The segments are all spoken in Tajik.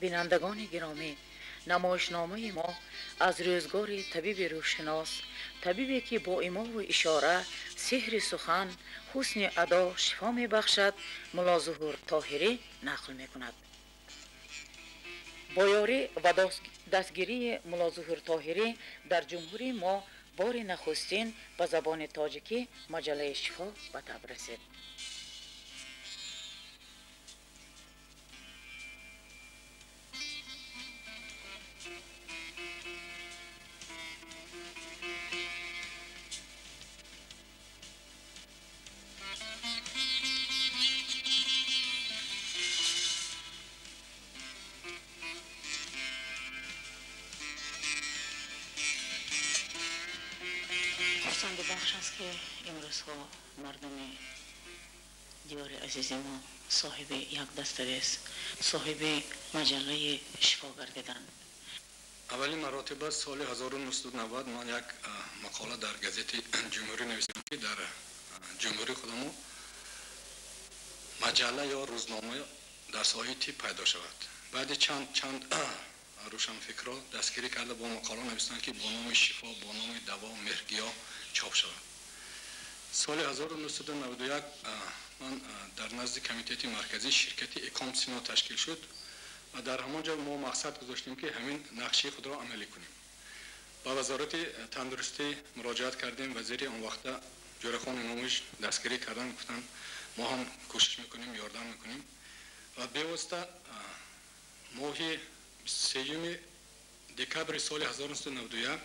Бинандагони гиромӣ, намоишномаи мо аз рӯзгори табиби рӯҳшинос, табибе ки бо имову ишора, сеҳри сухан, ҳусни адо шифо мебахшад, Мулло Зуҳур Тоҳирӣ нақл мекунад. Бо ёрӣ ва дастгирии Мулло Зуҳур Тоҳирӣ дар ҷумҳурии мо бори нахустин ба забони тоҷикӣ маҷаллаи Шифо ба таб расид. Бахш аст, ки имрӯзҳо мардуми диёри азизи мо соҳиби як дастовез, соҳиби маҷаллаи Шифо гардиданд. Аввалин маротиба соли 1990 ман як мақола дар газети Ҷумҳурӣ навиштам, ки дар ҷумҳурии худамо маҷалла ё рӯзнома дар соҳаи тиб пайдо шавад. Баъди чанд чанд рӯшанфикрро дастгирӣ карда, бо мақола навиштанд, ки бо номи Шифо, бо номи Даво, Меҳргиёҳ чоп шавад. Соли 1991 ман дар назди Комитети марказии ширкати Эком Сино ташкил шуд ва дар ҳамон ҷо мо мақсад гузоштем, ки ҳамин нақшаи худро амалӣ кунем. Ба Вазорати тандурустӣ муроҷиат кардем. Вазири он вақта Ҷӯрахон Имомович дастгирӣ карданд, гуфтанд, мо ҳам кӯшиш мекунем, ёрдам мекунем. Ва бевосита моҳи 3 декабри соли 1991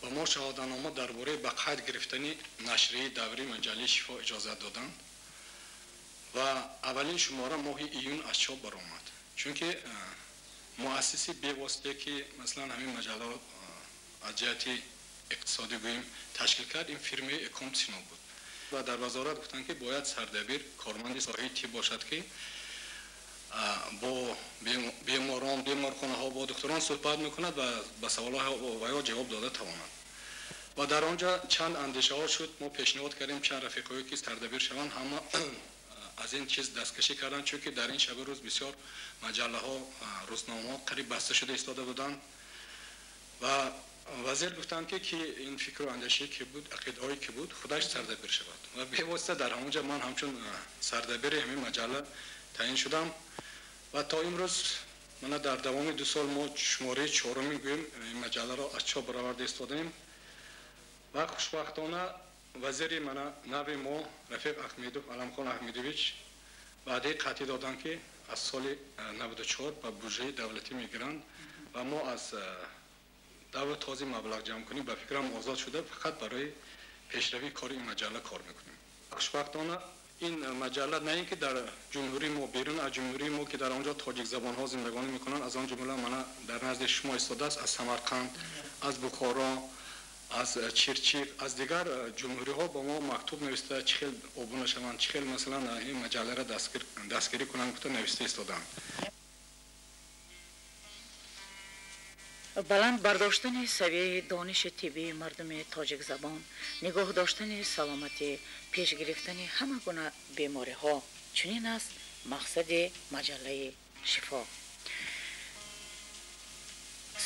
ба мо шаҳодатнома дар бораи ба қайд гирифтани нашрияи даврии маҷаллаи Шифо иҷозат доданд ва аввалин шумора моҳи июн аз чоп баромад. Чунки муассиси бевосите, ки масалан ҳамин маҷалларо аз ҷиҳати иқтисодӣ гӯем ташкил кард, ин фирмаи Эком Сино буд. Ва дар вазорат гуфтанд, ки бояд сардабир корманди соҳаи тиб бошад, ки бо беморон, беморхонаҳо, бо духтурон суҳбат мекунад ва ба саволҳо ва ё ҷавоб дода тавонад. Ва дар он ҷо чанд андешаҳо шуд. Мо пешниҳод кардем чанд рафиқҳое, ки сардабир шаванд. Ҳама аз ин чиз дасткашӣ карданд, чунки дар ин шабу рӯз бисёр маҷаллаҳо, рӯзномаҳо қариб баста шуда истода буданд. Ва вазир гуфтанд, ки ин фикру андешае ки буд, ақидаҳое ки буд, худаш сардабир шавад. Ва бевосита дар ҳамон ҷо ман ҳамчун сардабири ҳамин маҷалла таъин шудам. Ва то имрӯз мана дар давоми 2 сол мо шумораи чоруми гӯем ин маҷалларо аз чоп бароварда истодаем. Ва хушбахтона вазири мана нави мо, рафиқ Ахмедов Аламхон Ахмедович, ваъдаи қатъӣ доданд, ки аз соли 94 ба буҷаи давлатӣ мегиранд ва мо аз даву този маблағ ҷамъ кунем, ба фикрам озод шуда, фақат барои пешравии кори ин маҷалла кор мекунем. Хушбахтона ин маҷалла на ин ки дар ҷумҳурии мо, берун аз ҷумҳурии мо, ки дар он ҷо тоҷикзабонҳо зиндагонӣ мекунанд, аз он ҷумла мана дар назди шумо истодааст, аз Самарқанд, аз Бухоро, аз Чирчиқ, аз дигар ҷумҳуриҳо ба мо мактуб нависта, чӣ хел обуна шаванд, чӣ хел масалан ин маҷалларо дастгирӣ кунанд, гуфта нависта истоданд. Баланд бардоштани савияи дониши тиббии мардуми тоҷикзабон, нигоҳ доштани саломатӣ, пеш гирифтани ҳама гуна бемориҳо — чунин аст мақсади маҷаллаи Шифо.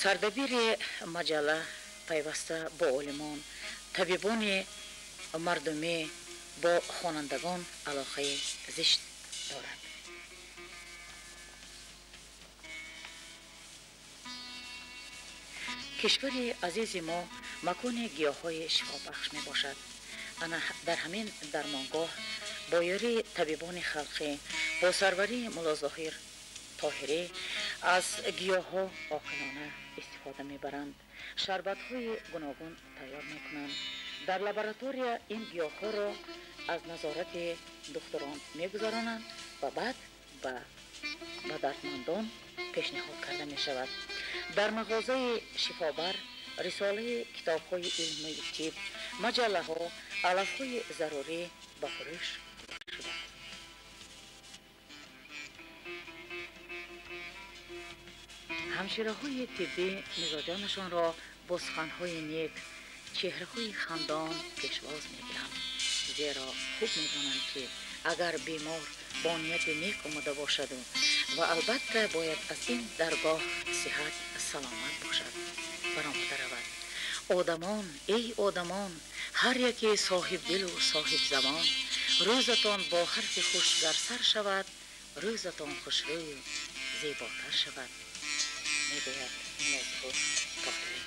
Сардабири маҷалла пайваста бо олимон, табибони мардумӣ, бо хонандагон алоқаи зишт дорад. Кишвари азизи мо макони гиёҳҳои шифобахш мебошад. Ана дар ҳамин дармонгоҳ бо ёрии табибони халқӣ, бо сарварии Мулло Зоҳир Тоҳирӣ аз гиёҳҳо оқилона истифода мебаранд, шарбатҳои гуногун тайёр мекунанд. Дар лаборатория ин гиёҳҳоро аз назорати духтурон мегузаронанд ва баъд ба дардмандон пешниҳод карда мешавад. Дар мағозаи Шифобар рисолаи китобҳои илмии тиб, маҷаллаҳо, алафҳои зарурӣ ба фурӯш шудааст. Ҳамшираҳои тиббӣ мизоҷонашонро бо суханҳои нек, чеҳраҳои хандон пешвоз мегиранд, зеро хуб медонанд, ки агар бемор бо нияти нек омода бошаду Ва албатта бояд аз ин даргоҳ сиҳат саломат бошад, баромада равад. Одамон, эй одамон, ҳар яке соҳибдилу соҳибзамон, рӯзатон бо ҳарфи хуш гар сар шавад, рӯзатон хушрӯю зеботар шавад, мегӯяд Муллозуҳур Тоҳирӣ.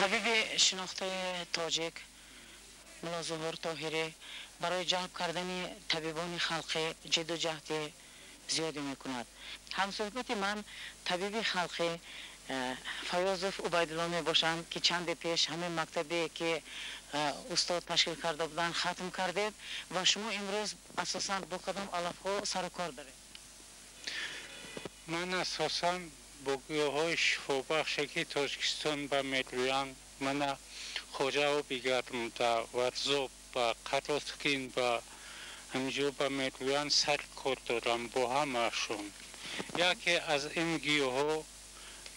Табиби шинохтаи тоҷик Муллозуҳур Тоҳирӣ барои ҷалб кардани табибони халқӣ ҷидду ҷаҳди зиёде мекунад. Ҳамсӯҳбати ман табиби халқӣ Фаёзов Убайдулло мебошанд, ки чанде пеш ҳамин мактабе ки устод ташкил карда буданд хатм кардед ва шумо имрӯз асосан бо кадом алафҳо сару кор доред? Ман асосан бо гиёҳҳои шифобахше ки Тоҷикистон ба мерӯянд, мана хоҷаоби гармда, варзоб ба қароскин ба ҳамҷо ба мерӯянд сар кор дорам бо ҳамаашон. Яке аз ин гиёҳҳо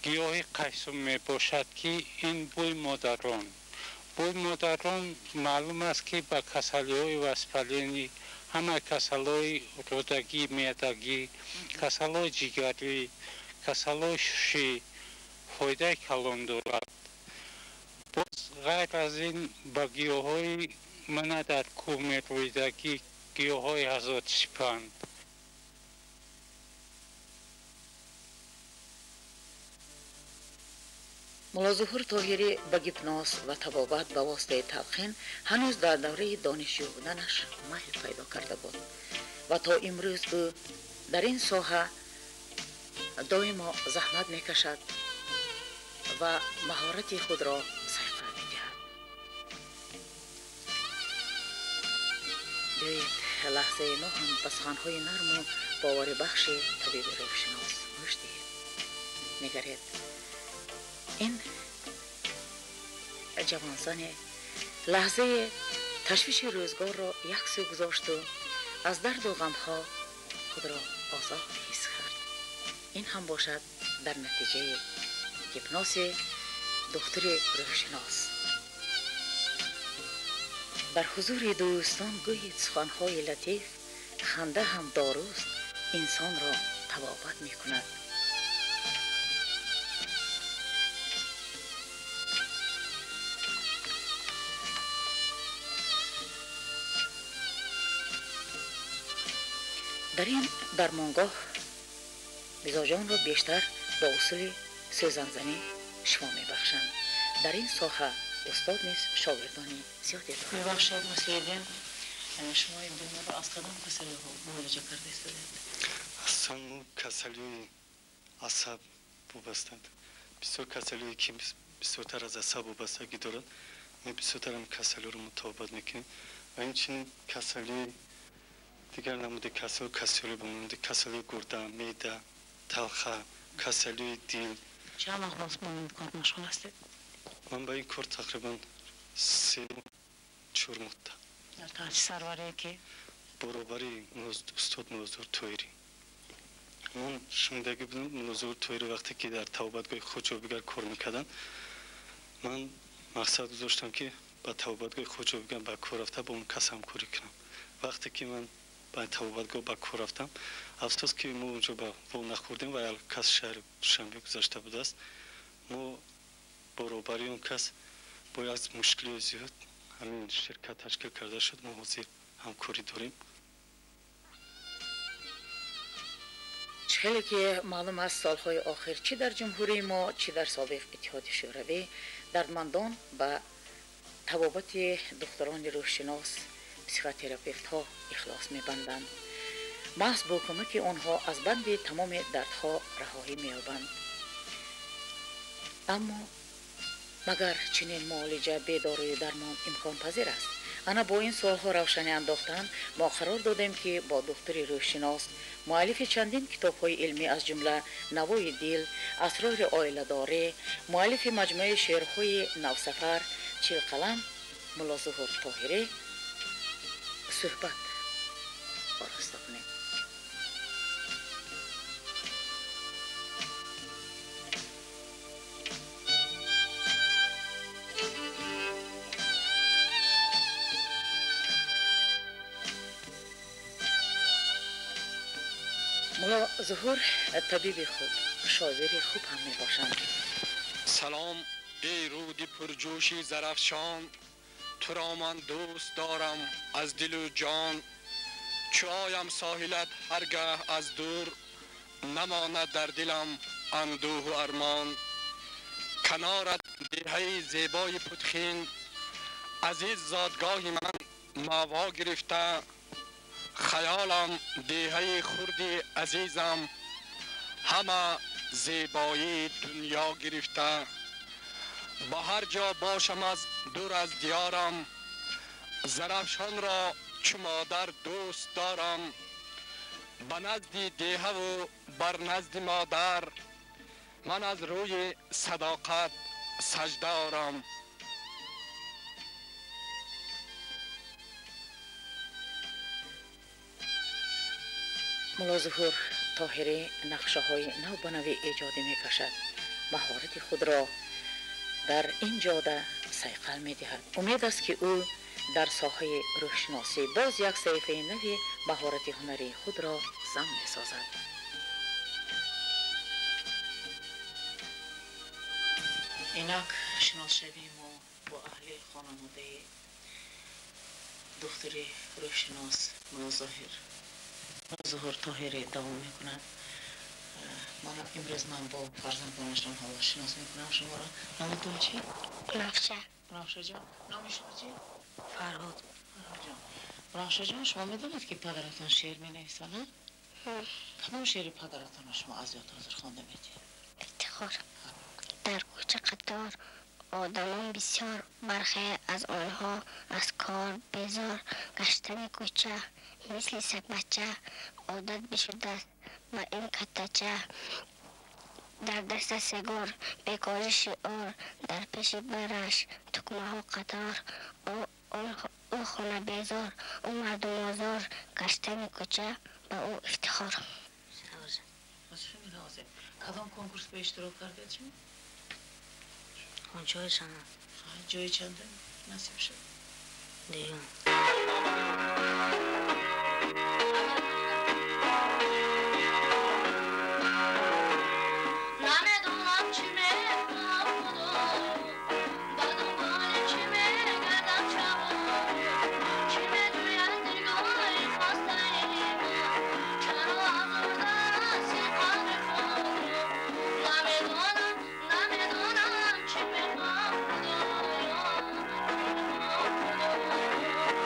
гиёҳи қайсум мебошад, ки ин бӯи модарон. Бӯи модарон маълум аст, ки ба касалиҳои воспалени, ҳама касалҳои рӯдагӣ, меъдагӣ, касалҳои ҷигарӣ, касалҳои шушӣ фоидаи калон дорад. Боз ғайр аз ин ба гиёҳҳои мана дар кӯҳ мерӯидагӣ гиёҳҳои ҳазорсипанд. Муллозуҳур Тоҳирӣ ба гипноз ва табобат ба воситаи талқин ҳанӯз дар давраи донишҷӯ буданаш майл пайдо карда буд ва то имрӯз ӯ дар ин соҳа доимо заҳмат мекашад ва маҳорати худро сайқал медиҳад. Биёед лаҳзаи мо ҳам ба суханҳои нарму боварибахши табиби рӯҳшинос гӯш диҳем. Нигаред, ин ҷавонзане лаҳзаи ташвиши рӯзгорро як сӯ гузошту аз дарду ғамҳо худро озод ҳис кард. Ин ҳам бошад дар натиҷаи гипнози духтури рӯҳшинос. Дар ҳузури дӯстон гӯед суханҳои латиф, ханда ҳам доруст, инсонро табобат мекунад. Дар ин дармонгоҳ мизоҷонро бештар бо усули сӯзанзанӣ шифо мебахшанд. Дар ин соҳа устод низ шогирдони зиёде дорад. Мебахшед, Муслиҳиддин, шумо ин беморро аз кадом касалиҳо муолиҷа карда истодед? Аслан мо касалиҳои асаб вобастанд. Бисёр касалиҳое ки бисёртар аз асаб вобастагӣ дорад, мо бисёртар ҳам касалиҳоро мутобиқат мекунем ва инчунин касалиҳои дигар намуди касал, касалиҳо ба монанди касалиҳои гурда, меъда, талха, касалиҳои дил. Чанд вақт боз бо ин кор машғул ҳастед? Ман ба ин кор тақрибан 3-4 муддат. Дар таҳти сарварие ки? Баробари устод Муллозуҳур Тоҳирӣ. Ман шунидагӣ будам, Муллозуҳур Тоҳирӣ вақте ки дар табобатгоҳи Хоҷобигар кор мекарданд, ман мақсад гузоштам, ки ба табобатгоҳи Хоҷобигар ба кор рафта бо он кас ҳамкорӣ кунам. Вақте ки ман ба табобатгоҳ ба кор рафтам, афсӯс ки мо онҷо ба во нахӯрдем ва як кас шаҳри Душанбе гузашта будааст. Мо баробари он кас бо як мушкилиҳои зиёд ҳамин ширкат ташкил карда шуд. Мо ҳозир ҳамкорӣ дорем. Хеле ки маълум аст, солҳои охир чӣ дар ҷумҳурии мо, чӣ дар собиқ Иттиҳоди Шӯравӣ дардмандон ба табобати духтурони рӯҳшинос, психотерапевтҳо ихлос мебанданд. Маҳз бо кӯмаки онҳо аз банди тамоми дардҳо раҳоӣ меёбанд. Аммо магар чунин муолиҷа бе дорую дармон имконпазир аст? Ана бо ин суолҳо равшанӣ андохтан мо қарор додем, ки бо духтури рӯҳшинос, муаллифи чандин китобҳои илмӣ, аз ҷумла «Навои дил», «Асрори оиладорӣ», муаллифи маҷмӯаи шеърҳои «Навсафар», «Чилқалам» Муллозуҳур Тоҳирӣ суҳбат ороста кунем. Мулло Зуҳур табиби хуб, шоири хуб ҳам мебошанд. Салом эй руди пурҷӯши Зарафшон, туро ман дӯст дорам аз дилу ҷон. Чу оям соҳилат ҳар гаҳ аз дур, намонад дар дилам андӯҳу армон. Канорат деҳаи зебои Путхин, азиз зодгоҳи ман маво гирифта. Хаёлам деҳаи хурди азизам, ҳама зебоии дунё гирифта. Ба ҳар ҷо бошам аз дур аз диёрам, Зарафшонро чу модар дӯст дорам. Ба назди деҳаву бар назди модар, ман аз рӯи садоқат сажда орам. Мулло Зуҳур Тоҳирӣ нақшаҳои нав ба нави эҷодӣ мекашад, маҳорати худро дар ин ҷода сайқал медиҳад. Умед аст, ки ӯ дар соҳаи рӯҳшиносӣ боз як саҳифаи нави маҳорати ҳунарии худро зам месозад. Инак шиносшавии мо бо аҳли хонаводаи духтури рӯҳшинос Мулло Зуҳур Тоҳирӣ давом мекунад. Ман имрӯз ман бо фарзандонашон ҳоло шинос мекунам шуморо. Номатон чӣ? Равша. Равшаҷон. Номи шумо чӣ? Фарҳод. Фарҳодҷон. Равшаҷон, шумо медонед, ки падаратон шеър менависад, на? Кадом шеъри падаратонро шумо аз ёд ҳозир хонда медиҳед? Ифтихор. Дар кӯча қатор одамон бисёр, бархе аз онҳо аз кор безор. Гаштани кӯча мисли сагбача одат бишудааст ба ин каттача. Дар даста сигор, бекорӣ шиор, дар пеши бараш тукмаҳо қатор. Ӯ хонабезор, ӯ мардумозор, гаштани кӯча ба ӯ ифтихор. Кадом конкурс ба иштирок кардед шумо? Ҷои санъат. Ҷои чандум насиб шуд? Дуюм. Намедонам чӣ мехоҳам худо, ба дунболи чӣ мегардам шабо, чӣ меҷӯяд нигоҳи хостаи ман, чаро озурдааст ин қалби худро. Намедонам, намедонам чӣ мехоҳам худоё, чӣ мехоҳам худоё.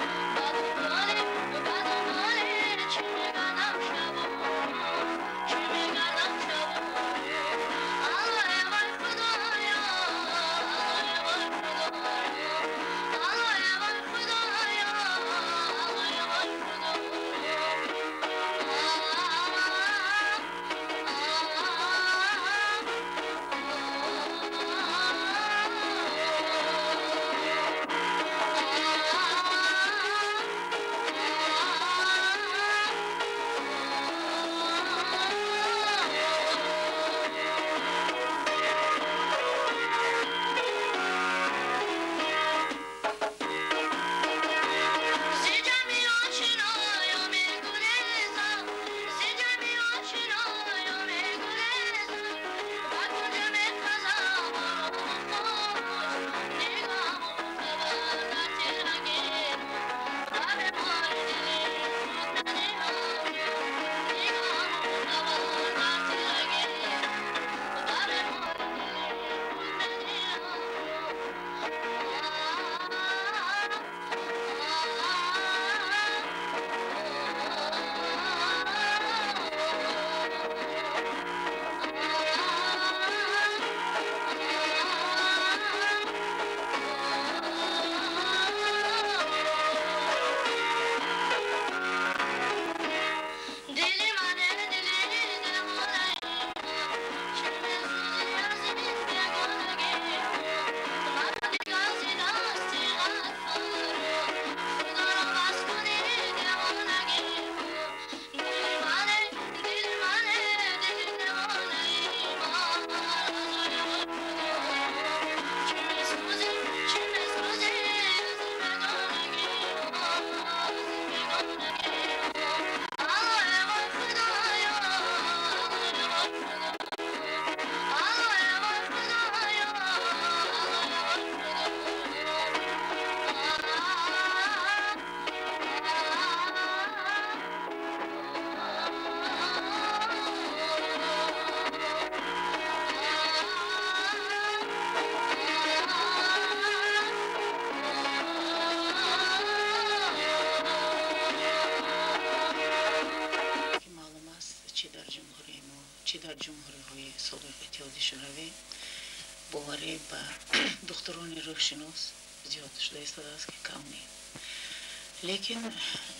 Духтурони рӯҳшинос зиёд шуда истодааст, ки кам не, лекин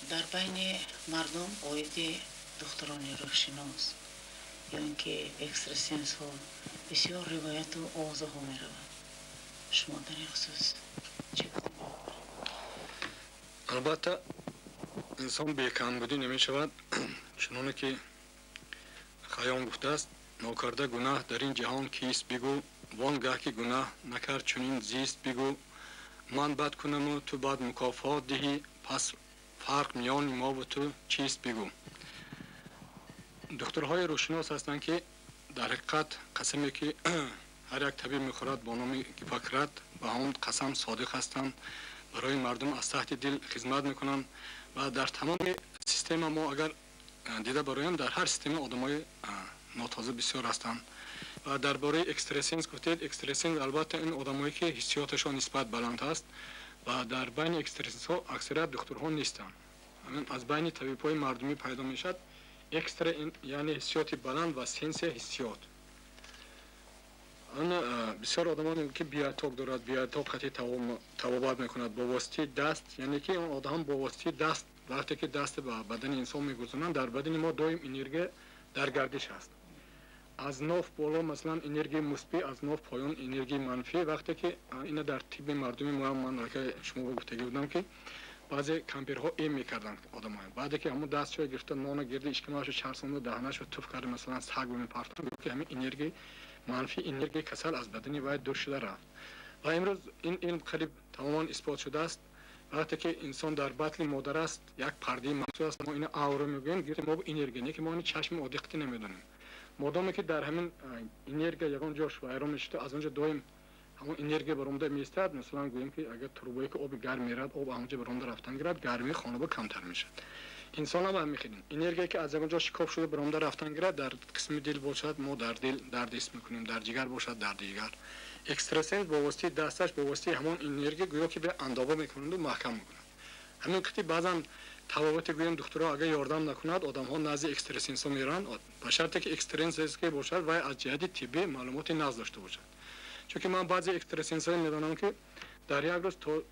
дар байни мардум оиди духтурони рӯҳшинос ё ин ки экстрасенсҳо бисёр ривояту овозаҳо меравад. Шумо дар ин хусус чӣ гуфтанӣ? Албатта, инсон бекамбудӣ намешавад. Чуноне ки Хайём гуфтааст: «Нокарда гунаҳ дар ин ҷаҳон кист, бигӯ? Вон гаҳ ки гунаҳ накард, чунин зист, бигӯ. Ман бад кунаму ту бад мукофот диҳӣ, пас фарқ миёни мову ту чист, бигӯ». Духтурҳои рӯҳшинос ҳастанд, ки дар ҳақиқат қасаме ки ҳар як табиб мехӯрад бо номи Гиппократ, ба ҳамон қасам содиқ ҳастанд, барои мардум аз таҳти дил хизмат мекунанд. Ва дар тамоми система мо агар дида бароем, дар ҳар система одамои нотоза бисёр ҳастанд. Ва дар бораи экстрасенс гуфтед. Экстрасенс, албатта, ин одамое ки ҳиссиёташон нисбат баланд аст ва дар байни экстрасенсҳо аксарият духтурҳо нестанд, аз байни табибҳои мардумӣ пайдо мешавад. Экстра, яъне ҳиссиёти баланд, ва сенсия, ҳиссиёт. Ан бисёр одамон ки биоток дорад, биоток қати табобат мекунад бо воситаи даст, яъне ки он одам бо воситаи даст, вақте ки даст ба бадани инсон мегузоранд, дар бадани мо доим энергия дар гардиш аст: аз ноф боло, масалан, энергияи мусбӣ, аз ноф поён энергияи манфӣ. Вақте ки ина дар тибби мардуми мо, ман шумо гуфтагӣ будам, ки баъзе кампирҳо эм мекарданд одамоя, баъде ки ҳамон дастшо гирифта, нона гирди ишкамашу чарсонда, даҳанашо туф карда, масалан, саг мепартанд, ки ҳамин энергияи манфӣ, энергияи касал аз бадани вай дур шуда рафт. Ва имрӯз ин илм қариб тамоман исбот шудааст. Вақте ки инсон дар батни модар аст, як пардаи махсус аст, мо ина аура мегӯем, гирди мо энергия не, ки мо ини чашми оддӣ қити намедонем. Модоме ки дар ҳамин энергия ягон ҷош вайрон мешуда, аз он ҷо доим ҳамон энергия баромада меистад. Масалан, гӯем ки агар трубое ки оби гарм мерад, об ҳамон ҷо баромада рафтан гирад, гармии хонаба камтар мешавад. Инсон ҳам ҳамин хелин энергия ки аз ягон ҷо шикоф шуда баромада рафтан гирад, дар қисми дил бошад, мо дар дил дард ҳис мекунем, дар ҷигар бошад, дарди ҷигар. Экстрасенс бо воситаи дасташ, бо воситаи ҳамон энергия гӯё ки бе андоба мекунанду маҳкам мекунад. Ҳамин қити баъзан табобати, гӯем, духтурҳо агар ёрдам накунад, одамҳо назди экстрасенсҳо мераванд, ба шарте ки экстрасенс ки бошад, вай аз ҷиҳати тиббӣ маълумоти нағз дошта бошад, чунки ман баъзе экстрасенсҳое медонам, ки дар як рӯз то